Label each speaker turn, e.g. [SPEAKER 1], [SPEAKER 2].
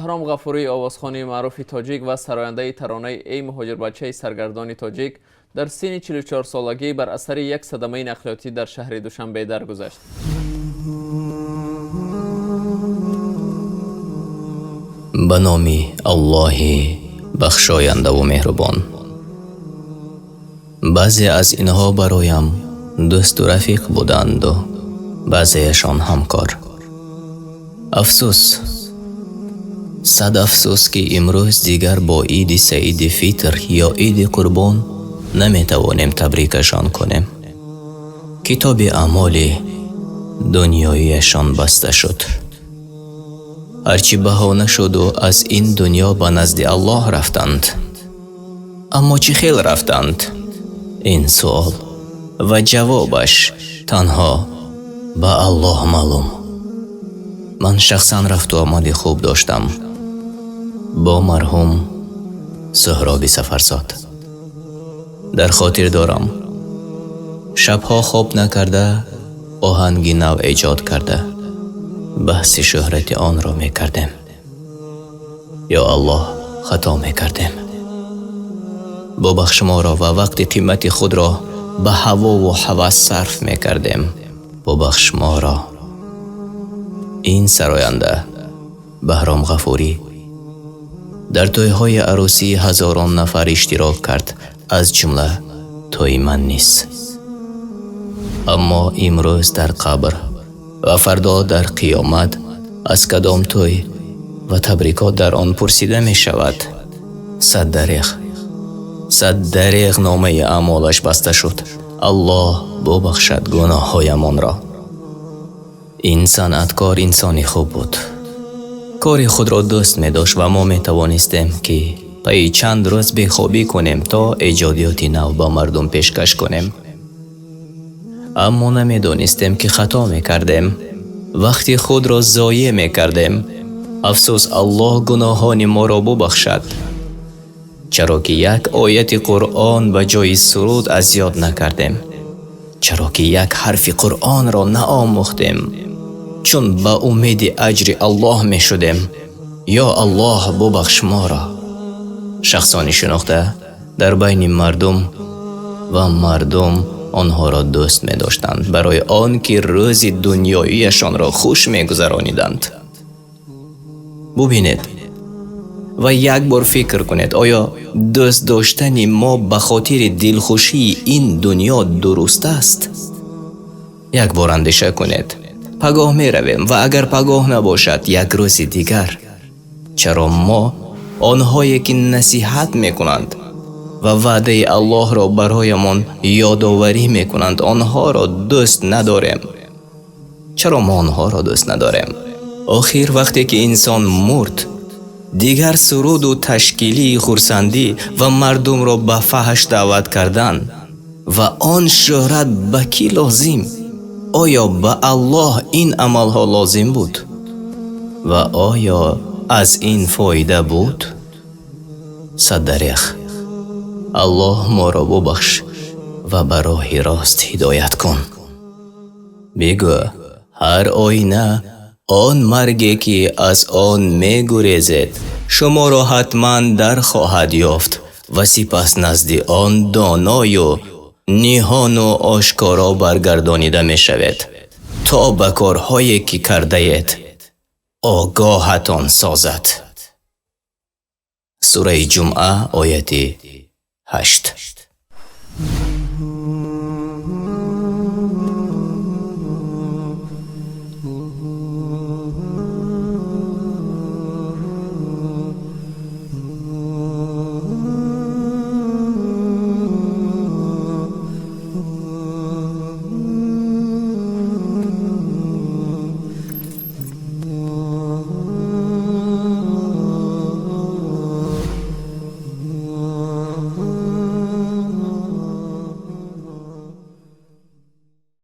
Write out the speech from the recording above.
[SPEAKER 1] Баҳром Ғафурӣ, овозхони маъруфи тоҷик ва сарояндаи таронаи «Эй муҳоҷирбачаи саргардони тоҷик», дар синни 44 солагӣ бар асари як садамаи нақлиётӣ дар шаҳри Душанбе даргузашт.
[SPEAKER 2] Ба номи Аллоҳи бахшояндаву меҳрубон. Баъзе аз инҳо бароям дӯсту рафиқ буданду, баъзеяшон ҳамкор. Афсӯс, сад афсӯс, ки имрӯз дигар бо Иди Саиди Фитр ё Иди Қурбон наметавонем табрикашон кунем. Китоби аъмоли дунёияшон баста шуд. Ҳарчи баҳона шуду аз ин дунё ба назди Аллоҳ рафтанд. Аммо чӣ хел рафтанд? Ин суол ва ҷавобаш танҳо ба Аллоҳ маълум. Ман шахсан рафту омади хуб доштам бо марҳум Суҳроби Сафарзод. Дар хотир дорам, шабҳо хоб накарда, оҳанги нав эҷод карда, баҳси шӯҳрати онро мекардем. Ё Аллоҳ, хато мекардем. Бубахш моро ва вақти қимати худро ба ҳавову ҳавас сарф мекардем. Бубахш моро. Ин сароянда Баҳром Ғафурӣ дар тӯйҳои арӯсии ҳазорон нафар иштирок кард, аз ҷумла тӯи ман низ. Аммо имрӯз дар қабр ва фардо дар қиёмат аз кадом тӯй ва табрикот дар он пурсида мешавад. Сад дареғ, сад дареғ, номаи аъмолаш баста шуд. Аллоҳ бубахшад гуноҳҳоямонро. Ин санъаткор инсони хуб буд, кори худро дӯст медошт ва мо метавонистем, ки пайи чанд рӯз бехобӣ кунем, то эҷодиёти нав ба мардум пешкаш кунем. Аммо намедонистем, ки хато мекардем, вақти худро зоеъ мекардем. Афсӯс, Аллоҳ гуноҳони моро бубахшад, чаро ки як ояти Қуръон ба ҷои суруд аз ёд накардем, чаро ки як ҳарфи Қуръонро наомӯхтем, чун ба умеди аҷри Аллоҳ мешудем. Ё Аллоҳ, бубахш моро. Шахсони шинохта дар байни мардум ва мардум онҳоро дӯст медоштанд барои он ки рӯзи дунёияшонро хуш мегузарониданд. Бубинед ва як бор фикр кунед, оё дӯст доштани мо ба хотири дилхушии ин дунё дуруст аст? Як бор андеша кунед. Пагоҳ меравем ва агар пагоҳ набошад, як рӯзи дигар. Чаро мо онҳое ки насиҳат мекунанд ва ваъдаи Аллоҳро бароямон ёдоварӣ мекунанд, онҳоро дӯст надорем? Чаро мо онҳоро дӯст надорем? Охир вақте ки инсон мурд, дигар суруду ташкилии хурсандӣ ва мардумро ба фаҳш даъват кардан ва он шӯҳрат ба кӣ лозим? Оё ба Аллоҳ ин амалҳо лозим буд ва оё аз ин фоида буд? Сад дареғ. Аллоҳ, моро бубахш ва ба роҳи рост ҳидоят кун. Бигӯ: ҳар оина, он марге ки аз он мегурезед, шуморо ҳатман дар хоҳад ёфт ва сипас назди он доною ниҳону ошкоро баргардонида мешавед, то ба корҳое ки кардаед огоҳатон созад. Сураи Ҷумъа, ояти 8.